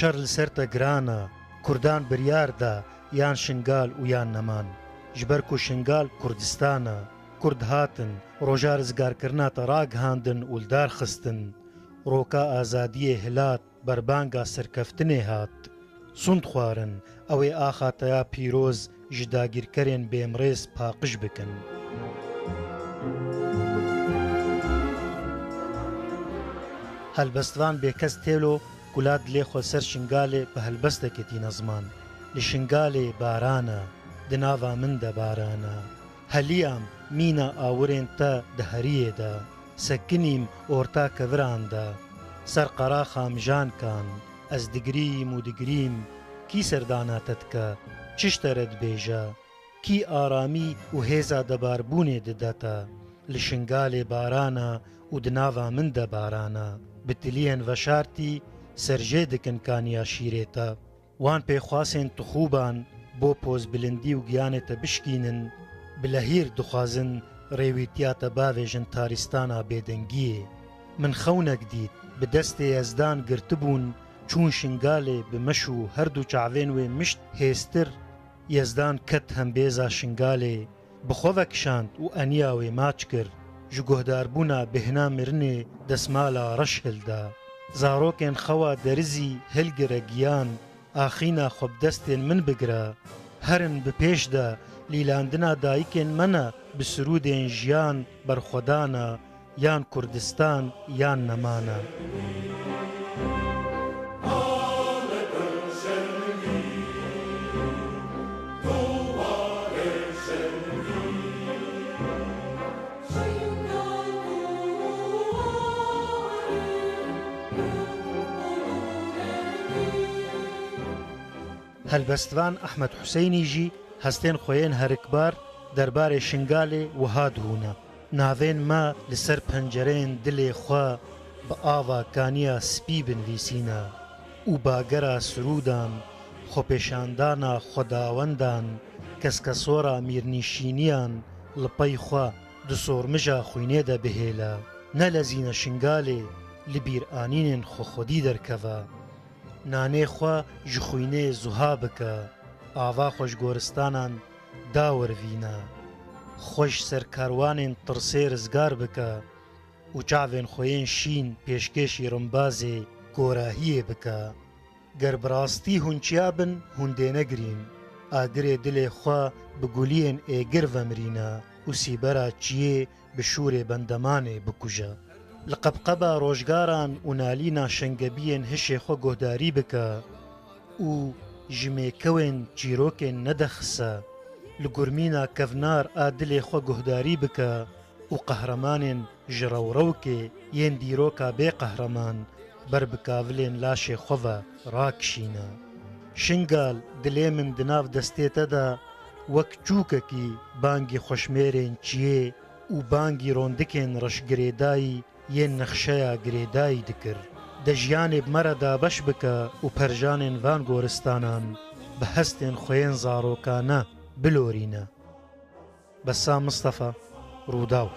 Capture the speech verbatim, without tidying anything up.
Şer li ser te giran e. Kurdan biryar da yan Şingal û yan Neman. Ji ber ku Şingal Kurdistan e. Kurd hatin, roja rizgarkirina te ragihandin û li dar xistin. Roka azadiyê hilat, berbanga serkeftinê hat. Sund xwarin, ew ê axa te ya pîroz ji dagîrkerên bêmrêz paqij bikin. Helbestvan Bêkes Têlo kula dilê xwe ser Şingalê bi helbestekê tîne ziman. Li Şingalê baran e, di nava min de baran e. Heliyam mîna awirên te di heriyê de. Sekinîm orta keviran de. Ser qeraxa mijan kan. Ez digrîm û digrîm. Kî serdana te dike? Çi ji te re dibêje? Kî aramî û hêza debarbûnê dide te? Li Şingalê baran e û di nava min de baran e. Bi tiliyên veşartî serjê dikin kaniya şîrê te. Wan pêxwasên tixûban bo pozbilindî û giyanê te bişkînin, bi lehîr dixwazin rêwîtiya te bavêjin tarîstana bêdengiyê. Min xewnek dît, bi destê Yezdan girtibûn, çûn Şingalê bi meş û her du çavên wê mişt hêstir. Yezdan ket hembêza Şingalê, bi xwe vekişand û eniya wê maç kir. Ji guhdarbûna bêhna mirinê desmala reş hilda. Zarokên xewa derizî hilgire giyan, axîna xwe bi destên min bigire. Herin bi pêş de, lîlandina dayikên me ne bi sirûdên jiyan, berxwedana, yan Kurdistan yan Neman e. Helbestvan Ehmed Huseynî jî hestên xwe yên herikbar derbarê Şingalê wiha dihûne. Navên me li ser pencereyên dilê xwe bi ava kaniya spî binivîsîne û bagera sirûdan, xwepêşandana xwedawendan, keskesora mîrnîşîniyan li pey xwe di sormija xwînê de bihêle. Nelezîne Şingalê li bîranînên xwe xwedî derkeve. Nanê xwe ji xwînê zuha bike, ava xwe ji goristanan dawervîne. Xwe ji ser karwanên tirsê rizgar bike û çavên xwe yên şîn pêşkêşî rimbazê korahiyê bike. Ger bi rastî hûn çiya bin, hûn dêne girîn. Agirê dilê xwe bi guliyên êgir vemirîne û sîbera çiyê bi şûrê bendemanê bikuje. Li qebqeba rojgaran û nalîna şengebiyên hişê xwe guhdarî bike û ji mêkewên çîrokên nedexise, li gurmîna kevnar a dilê xwe guhdarî bike û qehremanên ji rewrewkê yên dîroka bê qehreman ber bi kavilên laşê xwe ve rakişîne. Şingal, dilê min di nav destê te de wek çûkekî bangî xweşmêrên çiyê û bangî rondikên reşgirêdayî yên nexşeya girêdayî dikir. De jiyanê bi me re dabeş bike û perjanên van goristanan bi hestên xwe yên zarokane bilorîne. Bessam Mistefa, Rûdaw.